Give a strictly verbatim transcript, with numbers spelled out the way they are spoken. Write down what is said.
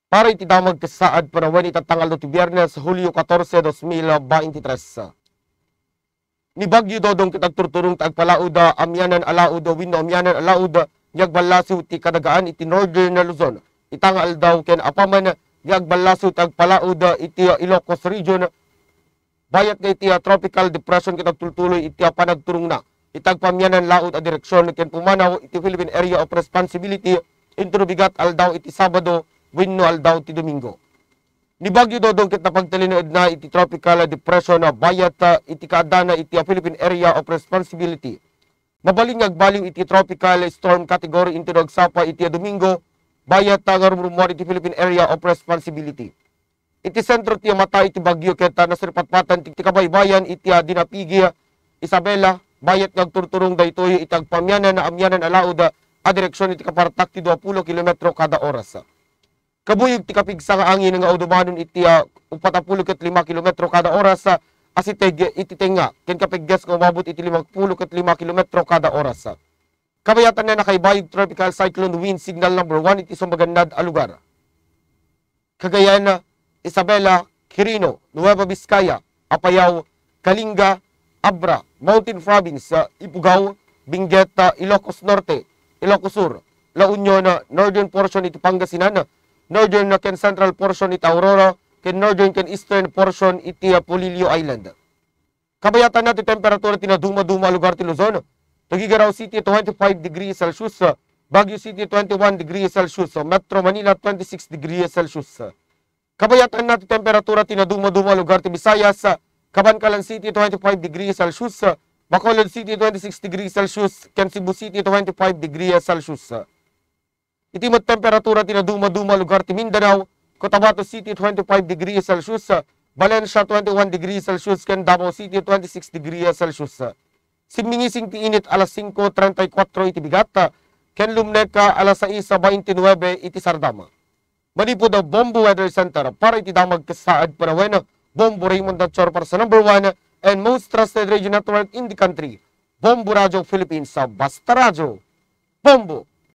Para iti damag ket saad panawen iti tangtang aldaw ti Biyernes, Hulyo katorse, dos mil baintitres. Ni Bagyo Dodong ket agturturong ti agpalaud a amianan a laud wenno amianan a laud nga agballasiw ti kadagaan iti Northern Luzon. Ita nga aldaw ken apaman nga agballasiw ti agpalaud iti Ilocos Region, bayat nga iti, ah, tropical depression ket agtultuloy iti, ah, panagturongna iti agpamianan laud a direksyon ken pumanaw iti Philippine Area of Responsibility intono bigat aldaw iti Sabado wenno aldaw ti Domingo. Ni Bagyo Dodong ket napagtalinaedna iti tropical depression, ah, bayat, ah, iti kaaddana iti, ah, Philippine Area of Responsibility. Mabalin nga agbaliw iti tropical storm category intono agsapa iti, ah, Domingo, bayat, ah, nga rumrumuar iti Philippine Area of Responsibility. Iti sentro ti mata iti bagyo ket, ah, nasirpatpatan ti, ti kabaybayan iti, ah, dinapigi, ah, Isabela, bayat nga agturturong daytoy iti agpamianan a amianan a laud, ah, a direksyon iti kapartak ti duapulo kilometro kada oras. Kabuyog ti kapigsa nga angin nga udumanon iti, ah, uppat a pulo ket lima kilometro kada oras, ah, a siteg iti tengnga, ken kapigges nga umabot iti lima pulo ket lima kilometro kada oras. Kabayatanna nakaibayog tropical cyclone wind signal number one iti sumagannad a lugar. Cagayan, Isabela, Quirino, Nueva Vizcaya, Apayao, Kalinga, Abra, Mountain Province, ah, Ifugao, Benguet, ah, Ilocos Norte, Ilocos Sur, La Union, ah, northern portion iti Pangasinan, northern ken central portion iti Aurora, ken northern ken eastern portion iti, ah, Polillo Island. Kabayatanna ti temperatura ti nadumaduma a lugar ti Luzon. Tuguegarao City, twenty-five degrees Celsius. Baguio City, twenty-one degrees Celsius. Metro Manila, twenty-six degrees Celsius. Kabayatanna ti temperatura ti nadumaduma a lugar ti Visayas. Kabankalan City, twenty-five degrees Celsius. Bacolod City, twenty-six degrees Celsius. Ken Cebu City, twenty-five degrees Celsius. Iti met temperatura ti nadumaduma a lugar ti Mindanao, Cotabato City, twenty-five degrees Celsius, Valencia, twenty-one degrees Celsius, ken Davao City, twenty-six degrees Celsius. Simmingising ti init alas singko trenta y kuatro iti bigat, ken lumnek alas sais baintinuebe iti sardam. Manipud Bombo Weather Center, para iti damag ket saad panawen, Bombo Raymond Anchor para sa number one and most trusted radio network in the country, Bombo Radio Philippines, basta radyo, Bombo!